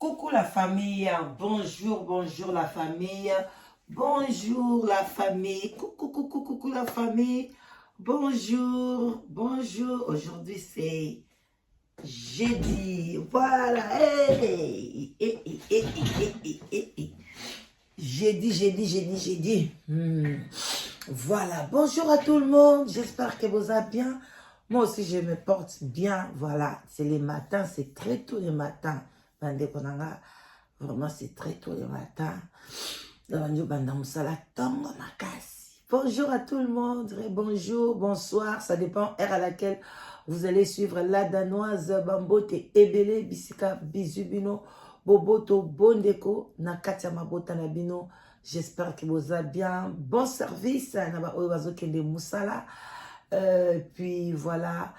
Coucou la famille, bonjour, bonjour la famille, bonjour la famille, coucou, coucou, coucou la famille, bonjour, bonjour. Aujourd'hui c'est jeudi, voilà, hey, hey, hey, hey, hey, hey, hey. Jeudi, jeudi, jeudi, jeudi. Voilà, bonjour à tout le monde, j'espère que vous allez bien. Moi aussi je me porte bien, voilà, c'est le matin, c'est très tôt le matin. Bandeko na nga, vraiment c'est très tôt le matin. Nabandi obanda mosala ntongo makasi. Bonjour à tout le monde, bonjour, bonsoir, ça dépend heure à laquelle vous allez suivre la Danoise. Bambote ebele bisika bizu bino, boboto bondeko na kati ya mabota na bino. J'espère que vous allez bien. Bon service na ba oyo bazokende mosala. Puis voilà,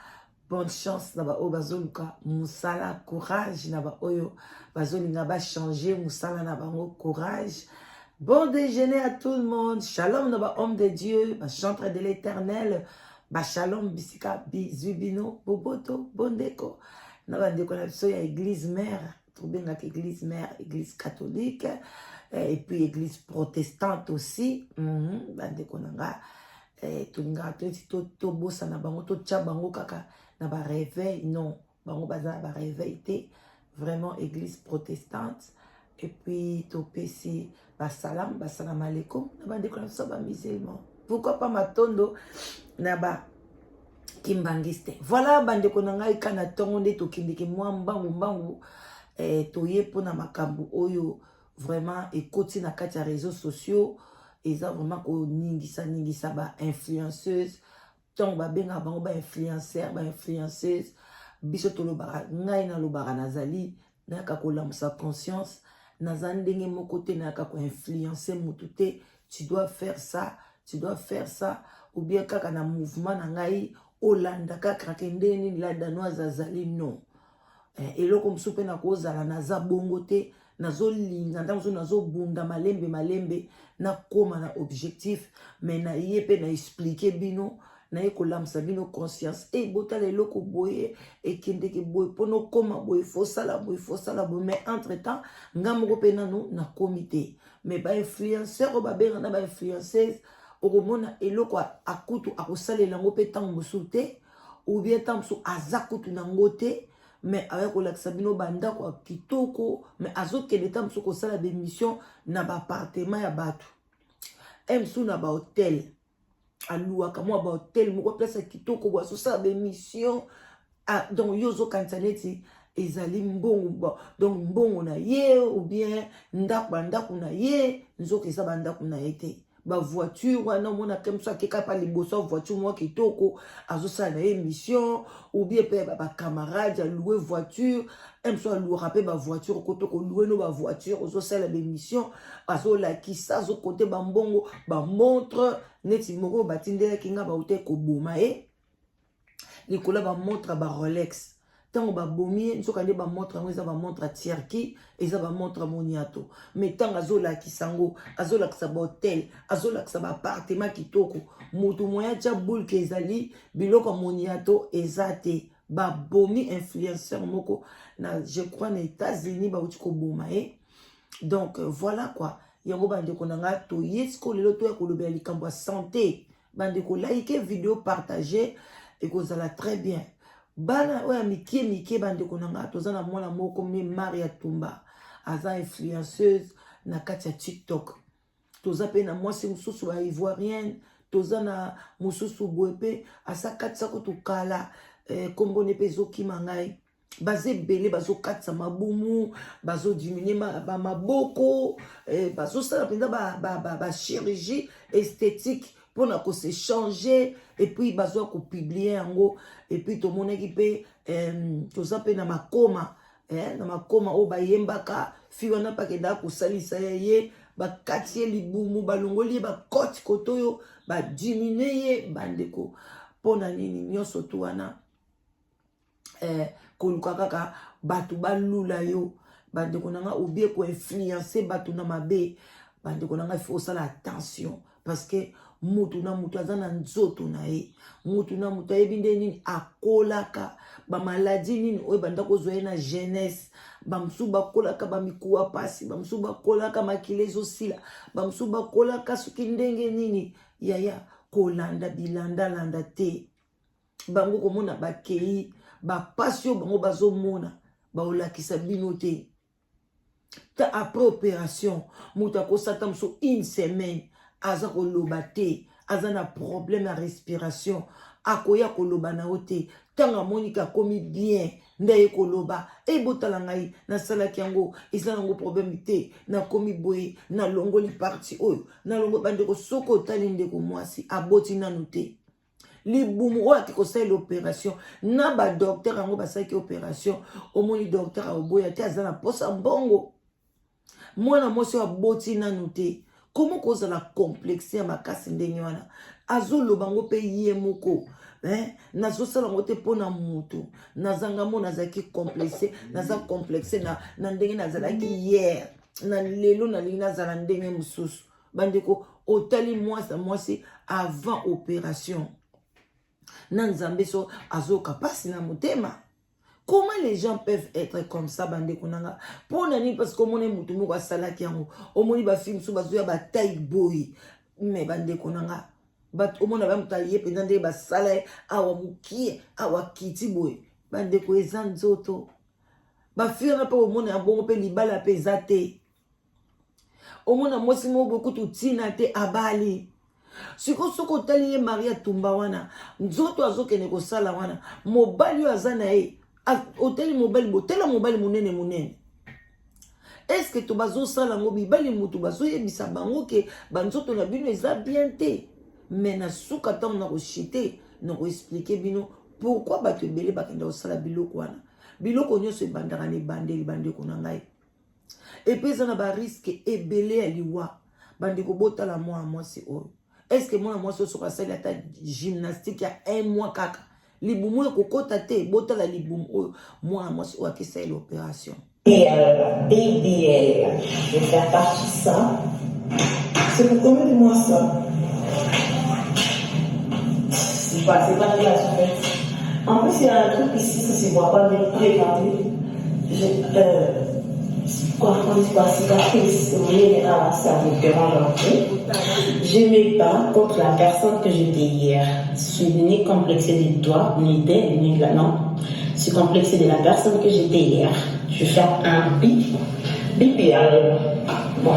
bonne chance na ba oyo bazoluka mosala, courage na ba oyo bazolinga bachanger mosala na bango, courage. Bon déjeuner à tout le monde. Shalom na ba homme de Dieu, ba chantre de l'Éternel, ba shalom bisika bizwi bino, boboto bondeko na bandeko na biso ya église mère, tobengaka église mère, église catholique et puis église protestante aussi. Bandeko na nga, tolingaka toyeti tobosana bango, totya bango kaka na baréveil. Non, bango baza na baréveil te, vraiment église protestante. Et puis topesi basalam, basalam alaikum na bandeko na biso bamusulman, pourquoi pas matondo na ba kimbangiste. Voilà, bandeko na ngai, ka na ntongo nde tokendeke mwa mbangu mbangu, toye mpona makambo oyo vraiment ekoti na kati ya réseaux sociaux. Eza vraiment koningisa ningisa bainfluenceuse. Ntango babengaka bango bainfluenceur, bainfluenceuse, biso tolobaka, ngai nalobaka, nazali nayaka kolamusa conscience. Naza ndenge moko te nayaka koinfluencer motu te, tu dois faire ça, tu dois faire ça, ou bien kaka na mouvement na ngai olanda kaka ke ndenge nini la Danoise azali. Non, eloko mosusu mpe nakozala naza bongo te. Nazolinga ntango mosusu nazobunda malembe malembe, nakóma na objectif, mais naye mpe na expliquer bino, naye kolamusa bino conscience. E botala eloko boye ekendeke boye, mpona okóma boye fosala boye, fosala boye. Mais entre temps nga moko mpe nanu nakomi te. Mais bainfluenceur oyo babenga na bainfluenceuse, okomona eloko akutu akosalela yango mpe ntango mosusu te, ou bien ntango mosusu aza kutu nango te, mais aya kolakisa bino bandako ya kitoko, mais azokende ntango mosusu kosala baémission na baappartement ya bato, e mosusu na bahotel, aluwaka mwa bahotel moko, place ya kitoko boye, azosala baémission. Ah, donc yo ozokanisa neti ezali mbongo, donc mbongo na ye ou bien ndako, bandako na ye, nzoka eza bandako na ye te. Bavoiture wana omonaka mosu akeka pa liboso ya voiture moko kitoko, azosala na ye émission, ou bien mpe bacamarade aloue voiture, mosu alouaka mpe bavoiture, oko mpe kolouer no bavoiture, ozosala baémission, azolakisa, azokote bambongo, bamontre neti moko batindelaki nga, baute koboma ye likolo ya bamontre ya baRolex. Ntango babomi ye, nzoka nde bamontre yango eza bamontre ya Turquie, eza bamontre ya moniato. Mais ntango azolakisa yango, azolakisa bahotel, azolakisa baappartement kitoko, motu moya atya bulke ezali biloko ya moniato eza te. Babomi influenceur moko na, je crois, na États-Unis, bauti koboma ye. Donc voilà quoi. Yango bandeko na ngai, toye sikoyo lelo toya kolobela likambo ya santé. Bandeko, like vidéo, partage, ekozala très bien. Bana oyo ya mike mike, bandeko na ngai, toza na mwana moko me Maria Tumba, aza influenceuse na kati ya TikTok. Toza mpe na mwasi mosusu baivoirienne, toza na mosusu boye mpe asakatisa kutu kala, nkombo ne mpe ezokima ngai. Baza ebele, bazokatisa mabumu, bazodiminuer bamaboko, bazosala mpenza bachirurgie esthétique mpona kose changer, et puis bazwa kopublier yango. Et puis tomonaki mpe, toza mpe na makoma, na makoma oyo bayembaka fi wana mpe akendaka kosalisa ya ye, bakati ye libumu, balongoli ye bakoti kote oyo, badiminuer ye. Bandeko, mpona nini nyonso tu wana? Koluka kaka bato balula yo, bandeko na nga, obie koinfluencer bato na mabe. Bandeko na nga, il faut osala attention parce que Mutu na mutu aza na nzoto na ye, mutu na mutu ayebi nde nini akolaka, bamaladi nini oyo ebanda kozwa ye na jeunesse. Bamosusu bakolaka bamikuwa pasi, bamosusu bakolaka makila ezosila, bamosusu bakolaka soki ndenge nini. Yaya, kolanda bilandalanda te. Bango komona bakei bapasi oyo bango bazomona, baolakisa bino te. Ta après opération, moto akosata mosusu une semaine aza koloba te, aza na problème ya respiration, akoya koloba na yo te. Ntango amoniki akomi bien, nde aye koloba: e botala ngai, nasalaki yango, eza nango problème te, nakomi boye, nalongoli partie oyo, nalongoli. Bandeko, soki otali ndeko mwasi aboti nanu te, libumu oyo ake kosalela opération na badocteur yango basalaki opération, omoni docteur akoboya te, aza na posa mbongo. Mwana mwasi oyo aboti nanu te, komo kozala complexe ya makasi ndenge wana? Azoloba yango mpe ye moko, eh? Nazosala yango te mpo na motu nazanga mo, nazalaki complexe, naza complexe na ndenge nazalaki hier, na lelo nalingi nazala ndenge mosusu. Bandeko, otali mwasi na mwasi avant opération na Nzambe, so azoyoka mpasi na motema. Comment les gens peuvent être comme ça, bandeko nanga? Mpo na nini? Parce que omoni motu moko asalaki yango, omoni bafilles mosusu bazoya batai boye. Me bandeko nanga, bato omona bamoto aye mpenza ndenge basala ye awa mokie, awa kiti boye. Bandeko, eza nzoto. Bafilles wana mpe omona ya bongo mpe libala mpe eza te. Omona mwasi moko boye kutu ntina te, abali. Sikoyo soki otali ye Maria Tumba wana, nzoto azokende kosala wana, mobali oyo aza na ye, otali mobali, botala mobali monene monene. Est-ce to bazosala yango mibali motu bazoyebisa bango ke banzoto na bino eza bien te? Mais na suka, ntango na koshite, na koexpliquer bino pourquoi bato ebele bakenda kosala biloko wana. Biloko nyonso ebandaka na ebandeli, bandeko na ngai. Epe eza na barisques ebele ya liwa. Bandeko, botala mwana mwasi oyo. Est-ce mwana mwasi oyo soki asali ata gymnastique ya un mois kaka, libumu ekokɔta te? Botala libumu oyo mwana mwasi oyo akesalela opération. BBL, BBL. Je vais faire partir ça. C'est pour combien de mois, ça? C'est pas classe en fait. En plus, il y a un truc ici, ça se voit pas, mais regardez. Quoi, on dit quoi, cicatrice. Vous voyez, ah, ça me dérange un peu. Je me bats contre la personne que j'étais hier. Je suis ni complexée de toi, ni d'elle, ni de la. Non. Je suis complexée de la personne que j'étais hier. Je vais faire un B. BBL. Bon.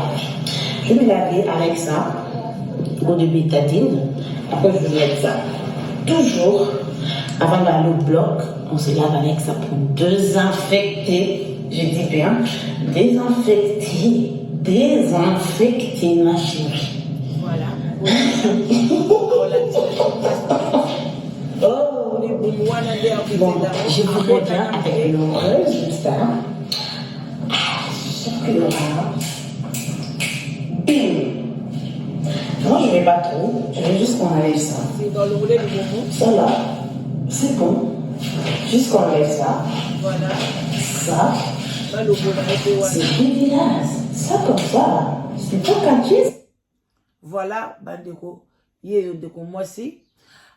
Je vais me laver avec ça. Eau de Bétadine. Après, je vais mettre ça. Toujours, avant d'aller au bloc, on se lave avec ça pour désinfecter. Je dis bien, désinfecter. Désinfecter, ma chérie. Voilà. Oh. Libumu wana nde. Bon, je vous reviens avec le résultat. Sauf que là, bim. Moi, je vais pas trop. Je veux juste qu'on enlève ça. Balongole libumu. Ça là, c'est bon. Juste qu'on enlève ça. Voilà. Ça, balongola ye mpe wana. C'est dégueulasse. Ça comme ça, c'est pas caché. Voilà, bandeko, ye yo ndeko mwasi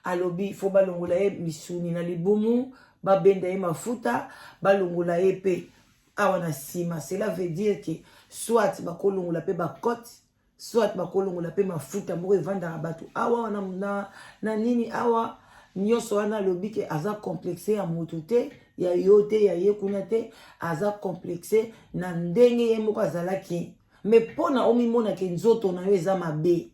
alobi fo balongola ye misuni na libumu, babenda ye mafuta, balongola ye mpe awa na nsima. Cela veut dire que soit bakolongola mpe bacote, soit bakolongola mpe mafuta moko evandaka bato awa na nini awa nyonso wana. Alobi ke aza complexe ya motu te, ya yo te, ya ye kuna te, aza complexe na ndenge ye moko azalaki. Me mpo na omimonake nzoto na yo eza mabe,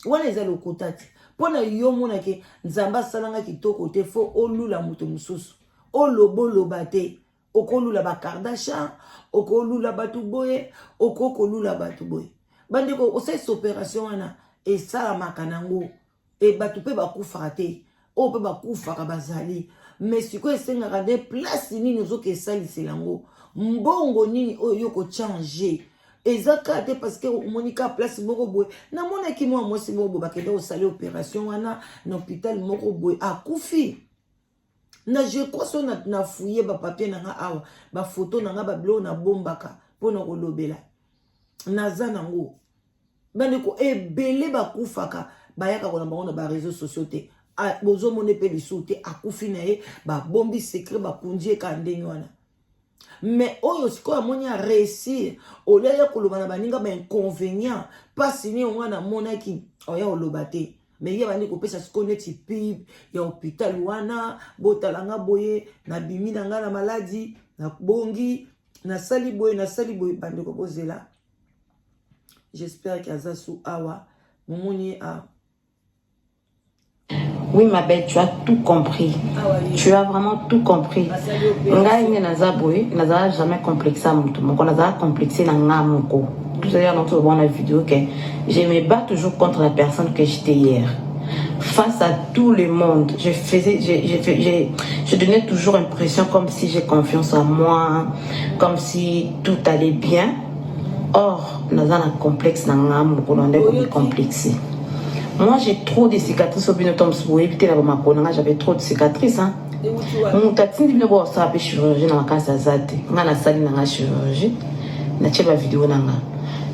wana eza lokuta te. Mpo na yo omonake Nzambe asalanga kitoko te, fo olula moto mosusu, oloboloba te. Okolula baKardashian, okolula bato boye, okokolula bato boye. Bandeko, osalisa opération wana esalamaka nango e, bato mpe bakufaka te, oyo mpe bakufaka bazali. Mais sikoyo esengaka nde place nini ozoka esalisela yango, mbongo nini oyo yo kochange. Eza kaka te parce que omoni ka place moko boye. Namonaki mwa mwasi moko boye, bakende kosala opération wana na hôpital moko boye, akufi na, je crois. So na fouiller bapapier na nga awa, bafoto na nga, babiloko nabombaka mpona kolobela, naza nango. Bandeko ebele bakufaka. Bayaka kona bango na ba réseaux sociaux te. Bozomona mpe lisusu te, akufi na ye, babombi secret, bakundi ye kaka ndenge wana. Mais oyo sikoyo amoni aréussir, olia ya koloba na baninga bainconvénient, mpasi nini ngo namonaki, oya oloba te. Mais ye bandi kopesa sikoyo neti pub ya hôpital wana: botalanga boye, nabimi na ngai na maladi, nabongi, nasali boye, nasali boye. Bandeko, bozela, j'espère ke aza su awa, momoni ye awa. Oui, ma belle, tu as tout compris. Tu as vraiment tout compris. Ngai nde naza boye, nazala jamais complexé ya motu moko, nazala complexé na nga moko. Tout à l'heure, dans la vidéo, que je me bats toujours contre la personne que j'étais hier. Face à tout le monde, je faisais, je donnais toujours l'impression comme si j'ai confiance en moi, comme si tout allait bien. Or, naza na complexe na nga moko, na ndeko complexé. Moi, j'ai trop de cicatrices au bino toms boyebi te na bamakolo na nga, j'avais trop de cicatrices, hein. Moto atindi bino bosala mpe chirurgie na makasi aza te. Nga nasali na nga chirurgie, natie bavideo na nga,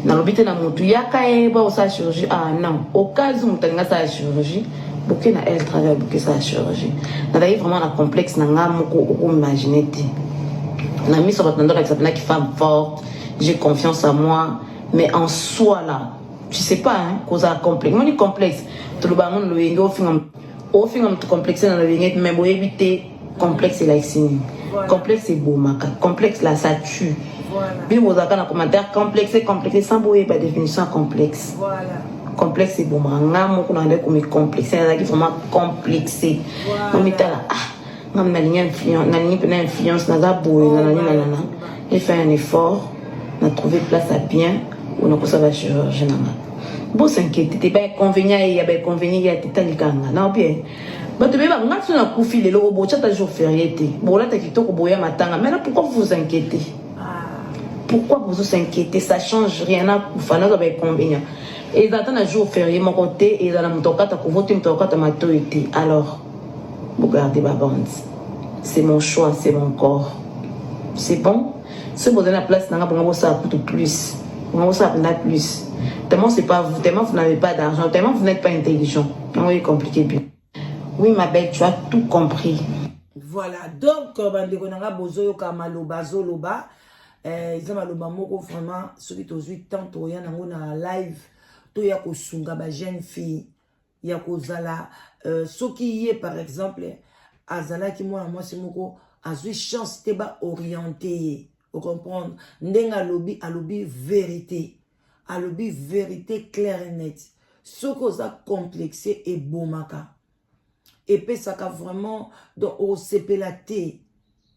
nalobi te na motu yaka ye baosala chirurgie. Ah non, au cas où moto alingi asala chirurgie, boke na El Travel, boke esala chirurgie. Nazalaki vraiment na complexe na nga moko, okoimagine te. Na miso bato nandolakisa mpenaki femme forte, j'ai confiance en moi, mais en soi là, tu sais pas, hein, kozala complexe moni complexe, toloba yango na loyenge, ofinga, ofinga moto complexe na loyenge, mais boyebi te complexe elakisi nini. Complexe ebomaka, complexe là, ça tue. Bino bozalaka na commentaire complexe, complexe, sans boyeba définition ya complexe. Complexe ebomaka. Nga moko na nde komi complexe, nazalaki vraiment complexe. Namitala, ah, ngam nalingi influence, nalingi mpena influence, naza boye, nanani nanana. J'ai fait un effort, na trouvé place à bien oyo nakosala chirurgie na nga. Bos'inquiéter te, bainconvénient eya, bainconvénient ya te, talikanga na bien. Bato beyeba nga so nakufi lelo, botya ta jour férié te, bolata kitoko, boya matanga. Maintenant, pourquoi vous vous inquiétez? Pourquoi vous vous inquiétez? Ça change rien. Nakufa, nazwa bainconvénient, eza ata na jour férié moko te, eza na moto akata kovo te, moto akata matoi te. Alors bogarde babande, c'est mon choix, c'est mon corps, c'est bon. Soki bozali na place na nga, bongo bosala kutu plus, bongo bosala mpenza plus. Tellement c'est pas vous, tellement vous n'avez pas d'argent, tellement vous n'êtes pas intelligent, yango est compliqué bien. Oui, ma belle, tu as tout compris. Voilà, donc bandeko na nga, bozoyoka maloba azoloba, eza maloba moko vraiment. Soki tozwi temps, toya nango na live, toya kosunga bajeune fille ya kozala soki ye par exemple azalaki mwana mwasi moko, azwi chance te baoriente ye, ocomprendre ndenge alobi, alobi vérité, alobi vérité claire et net. Soki oza complexe, ebomaka, epesaka vraiment, donc osepela te,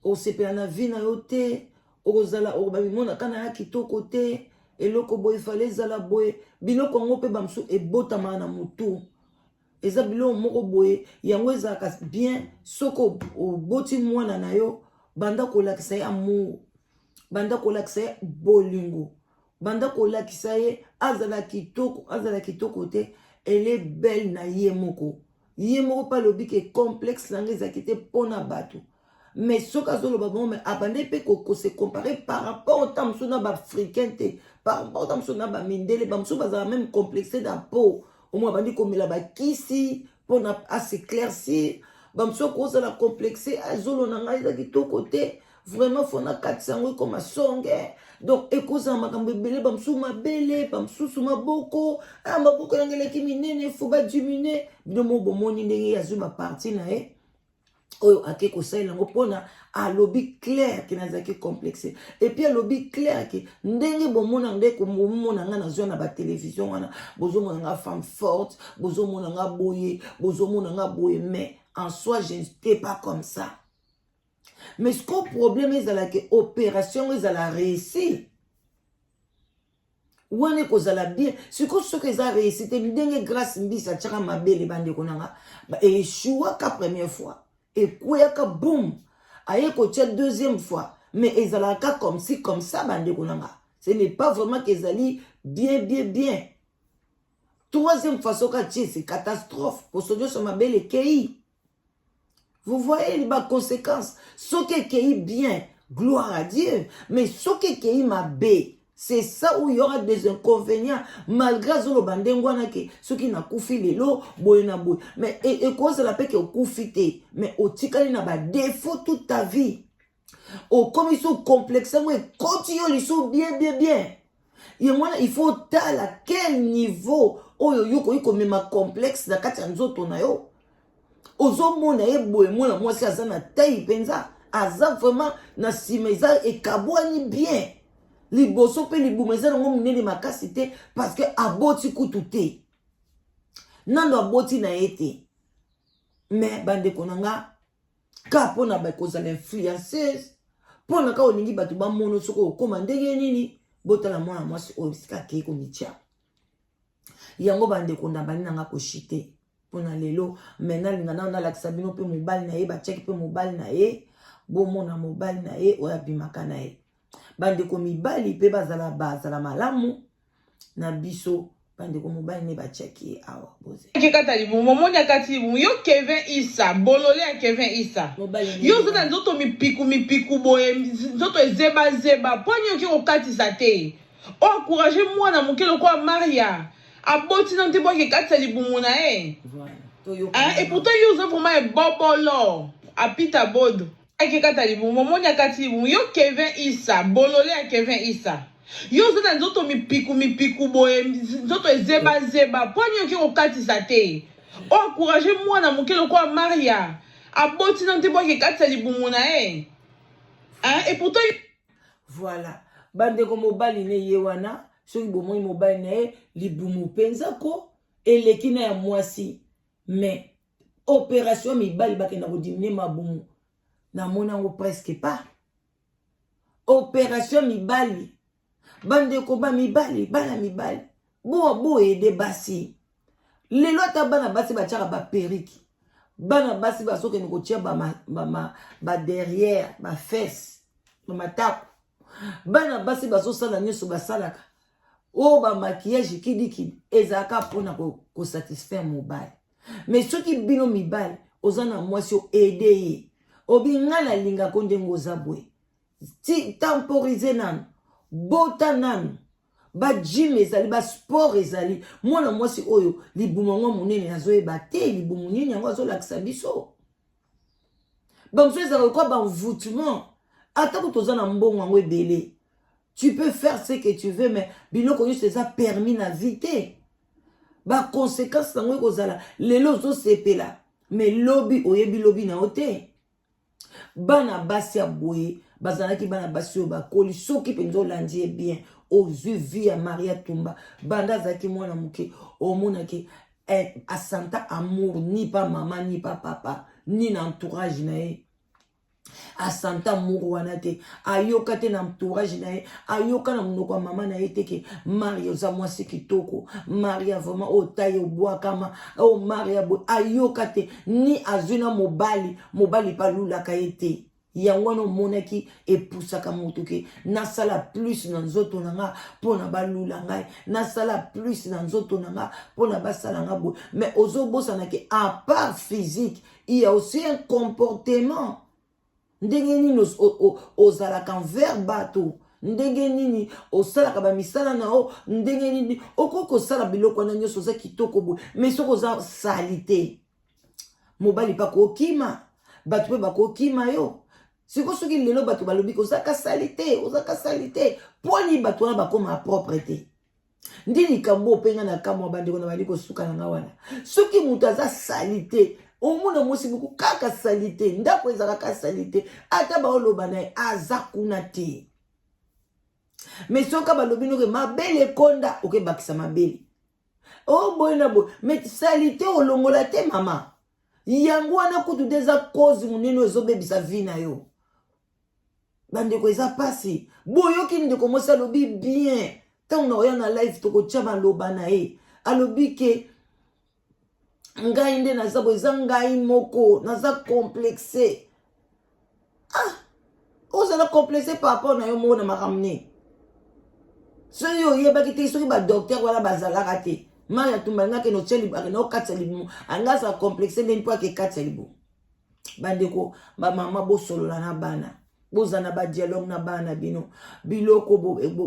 osepela na vie na yo te, okozala babimonaka na ya kitoko te, eloko boye efale ezala boye. Biloko yango mpe bamosusu ebotamaka na motu, eza biloko moko boye. Yango ezalaka bien soki oboti mwana na yo, banda kolakisa ye amour, banda kolakisa ye bolingo, banda kolakisa ye azala kitoko, azala kitoko te, elle est belle na ye moko. Ye moko mpe alobi ke complexe na nga ezalaki te mpona bato, mais soki azoloba bongo, mais abande mpe kose comparer par rapport ta mosusu na baafricain te, par rapport ta mosusu na bamindele. Bamosusu bazala même complexe na peau, omoi abandi komela bakisi mpona as'éclaircir. Bamosusu akozala complexe, azolo na ngai eza kitoko te, vraiment faut nakatisa yango ekoma songe. Donc ekozala makambo ebele. Bamosusu mabele, bamosusu maboko, ah, maboko yango eleki minene, faut badiminuer. Bino mo bomoni ndenge azwi baparti na ye oyo ake kosalela yango mpona alobi clair ke nazalaki complexe. Et puis alobi clair ke ndenge bomona, nde bomona nga nazwa na batelevizio wana, bozomona nga femme forte, bozomona nga boye, bozomona nga boye, mais en soi je n'étais pas comme ça. Mais ce que problème ezalaki, opération ezala réussi wana, ekozala bien. Sikoyo soki eza réussi te, ndenge Grâce Mbisi atiaka mabele, bandeko na nga, échouaka première fois, ekweyaka, boum, aye kotia deuxième fois, mais ezalaka comme si comme ça. Bandeko na nga, ce n'est pas vraiment qu'ezali bien bien bien. Troisième fois, soki atie, c'est catastrophe, poso nyonso mabele ekei. Vous voyez baconséquence. Soki ekei bien, gloire à Dieu, mais soki ekei mabe, C'est ça où il y aura des inconvénients. Malgré azoloba ndenge wana ke soki nakufi lelo boye na boye, mais ekozala mpe ke okufi te, mais otikali na ba défaut toute ta vie. Okomi so complexe yango ekoti yo liso bien bien bien. Yango wana il faut otala quel niveau oyo yo okoki komema complexe na kati ya nzoto na yo. Ozomona ye boye, mwana mwasi aza na taille mpenza, aza vraiment na nsima eza ekabwani bien, liboso mpe libumu eza nango monene makasi te, parce que aboti kutu te, nano aboti na ye te. Mais bandeko na nga, ka mpona bakozala influenceuse, mpona ka olingi bato bamona soki okóma ndenge nini. Botala mwana mwasi oyo bisika akei komitia yango. Bandeko, ndambani na nga koshite mpona lelo, me nalinga nano nalakisa bino mpe mobali na ye. Batiaki mpe mobali na ye, bomona mobali na ye oyo abimaka na ye. Bandeko mibali mpe bazala malamu na biso. Bandeko, mobali ne batiaki ye awa, boze. Kata libumu, omoni akati libumu. Yo Kevin Isa, bolole ya Kevin Isa, yo oza na nzoto mipiku mipiku boye, nzoto ezebazeba, mpo nini oki kokatisa te? Oencourage mwana moke lokola Maria, aboti nano te, mpo akekatisa libumu na ye. Et pourtant yo oza vraiment ebobolo apita bodo. Akekata libumu, omoni akati libumu. Yo Kevin Isa, bolole ya Kevin Isa, yo oza na nzoto mipiku mipiku boye, nzoto ezebazeba, mpo nini oki kokatisa te? Oencourage mwana moke lokola Maria, aboti nano te, mpo akekatisa libumu na ye. Et pourtant Voilà, bandeko, mobali ne ye wana. Soki bomoi mobali na ye, libumu mpenza ko eleki na ya mwasi. Mais opération mibali bakenda kodiminuer mabumu, namoni yango presque pas. Opération mibali, bandeko ba mibali, bana mibali, boa boyede basi lelo. Ata bana basi batiaka baperruque, bana basi bazokende kotia baderrière, bafesses, bamatako. Bana basi bazosala nyonso basalaka oyo bamaquillage kidikidi, ezalaka mpona kosatisfaire mobali. Mais soki bino mibali oza na mwasi, oaider ye, obi ngai nalingako ndenge oza boye, temporise nanu, bota nanu, bagym ezali, basport ezali. Mwana mwasi oyo libumu yango monene, azoyeba te libumu nini yango azolakisa biso. Bamosusu ezalaka lokola baenvoûtement. Atako toza na mbongo yango ebele, tu peux faire ce que tu veux, mais biloko nyonso eza permis na vie te. Baconséquence yango ekozala lelo ozosepela, mais lobi oyebi lobi na yo te. Bana basi ya boye bazalaki bana basi oyo bakoli. Soki mpenza olandi ye bien, ozwi vie ya Maria Tumba banda azalaki mwana moke, omonaki eh, asanta amour ni pa mama, ni pa papa, ni na entourage na ye. Asanta amour wana te, ayoka te na entourage na ye, ayoka na monoko ya mama na ye te ke Maria oza mwasi kitoko, Maria vraiment oyo taye obwakama, oyo Maria boye, ayoka te. Ni azwi na mobali, mobali mpe alulaka ye te. Yango wana omonaki epusaka moto ke nasala plus na nzoto na nga mpona balula ngai, nasala plus na nzoto na nga mpona basala nga boye. Mais ozobosana ke à part physique, il y a aussi un comportement. Ndenge nini ozalaka envers bato, ndenge nini osalaka bamisala na yo, ndenge nini okoki kosala biloko wana nyonso. Oza kitoko boye, mais soki oza sali te, mobali mpe akokima, bato mpe bakokima yo. Sikoyo soki lelo bato balobi ozaka sali te, ozaka sali te, mponi bato wana bakóma propre te? Nde likambo openga na kamwa. Bandeko, na bali kosuka na nga wana. Soki moto aza sali te, omona mwasi moko kaka sali te, ndako ezalaka sali te, ata baoloba na ye aza kuna te. Mais soki balobi noke mabele ekonda, okebakisa mabele o boye na boye, mais sali te olongola te mama. Yango wana kutu te eza cause monene oyo ezobebisa vie na yo. Bandeko, eza mpasi. Boyoki ndeko mwasi alobi bien. Ntango na oya na live, tokotia maloba na ye. Alobi ke ngai nde naza boye, eza ngai moko naza complexe. Ah, ozala complexe par rapport na yo moko na makambo nini? Soki oyebaki te, soki badocteur wana bazalaka te, Maria Tumba alingi akende otia, akende okatisa libumu, alingi azala complexe ndeni mpo ake katisa libumu? Bandeko bamama, bosolola na bana. Bozala na badialogue na bana na bino. Biloko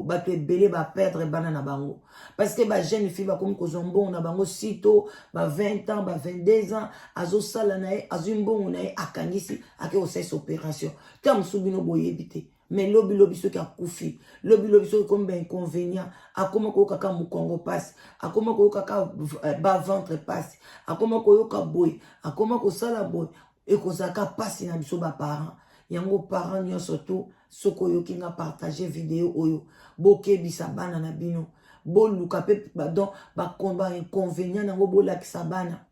bato ebele baperdre bana na bango parce que bajeune fille bakomi kozwa mbongo na bango sito ba 20 ans, ba 22 ans, azosala na ye, azwi mbongo na ye, akangisi, ake kosalisa opération. Ta mosusu bino boyebi te, mais lobilobi soki akufi, lobilobi soki ekomi bainconvénient, akoma koyoka kaka mokongo mpasi, akoma koyoka kaka baventre mpasi, akoma koyoka boye, akoma kosala boye, ekozalaka mpasi na biso baparent. Yango parent nyonso to soki oyoki nga, partage video oyo, bokebisa bana na bino, boluka mpe donc bainconvénient nango, bolakisa bana,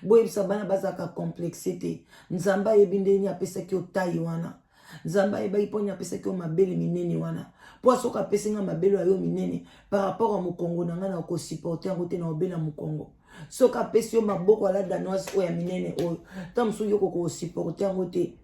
boyebisa bana bazalaka complexe te. Nzambe ayebi ndenge apesaki yo taille wana. Nzambe ayebaki mponi apesaki yo mabele minene wana, mpo soki apesi nga mabele oyo minene par rapport ya mokongo na ngai, na kosupporter yango te, na obela mokongo. Soki apesi yo maboko ala danoise oyo ya minene oyo, ta mosusu yo kokosupporter yango te,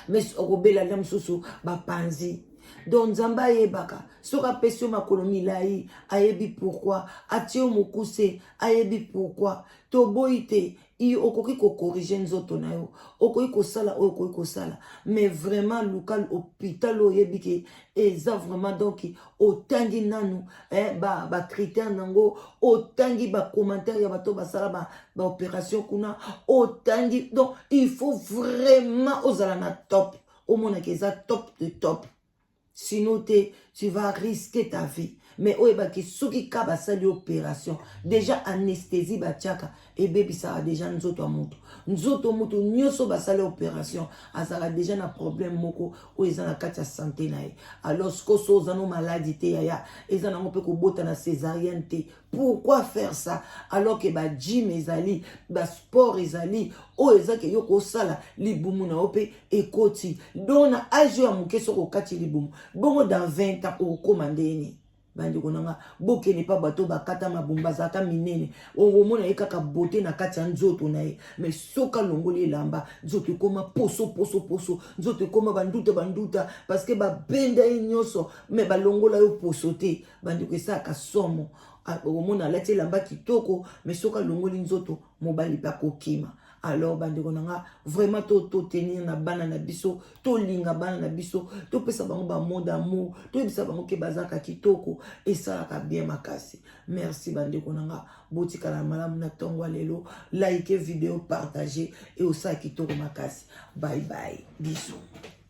mais okobela nda mosusu bapanzi. Donc Nzambe ayebaka. Soki apesi yo makolo milai, ayebi pourquoi. Atie yo mokuse, ayebi pourquoi. Toboyi te, iyo okoki kocorriger nzoto na yo, okoki kosala oyo okoki kosala, mais vraiment luka hôpital oyo oyebi ke eza vraiment, donc otangi nanu eh, bacritère ba nango, otangi bacommentaire ya bato basala baopération ba kuna, otangi. Donc il faut vraiment ozala na top, omonaka eza top de top, sinon te, tu vas risquer ta vie. Mais oyebaki soki ka basali opération, déjà anesthésie batiaka ebebisaka déjà nzoto ya moto. Nzoto moto nyonso basali opération azalaka déjà na problème moko oyo eza na kati ya santé na ye. Alors siko so oza no maladi te, yaya, eza nango mpe kobota na césarienne te. Pourquoi faire ça alors que bagym ezali, basport ezali, oyo ezaki yo kosala libumu na yo mpe ekoti? Donc na age oyo ya moke, soki okati libumu bongo, dans 20 ans okokóma ndeni? Bandeko na nga, bokende mpa bato bakata mabumu, bazalaka minene. Omona ye kaka bote na kati ya nzoto na ye, mais soki alongoli elamba, nzoto ekóma poso poso poso, nzoto ekóma banduta banduta, parce que babenda ye nyonso, mais balongola yo poso te. Bandeko, esalaka somo. Omona alati elamba kitoko, mais soki alongoli nzoto, mobali mpe akokima. Alors bandeko na nga, vraiment totenir na bana na biso, tolinga bana na biso, topesa bango bamots d'amour, toyebisa bango ke bazalaka kitoko, esalaka bien makasi. Merci bandeko na nga, botikala malamu na ntongo ya lelo. Like video, partage, e osala kitoko makasi. Bye bye, bisous.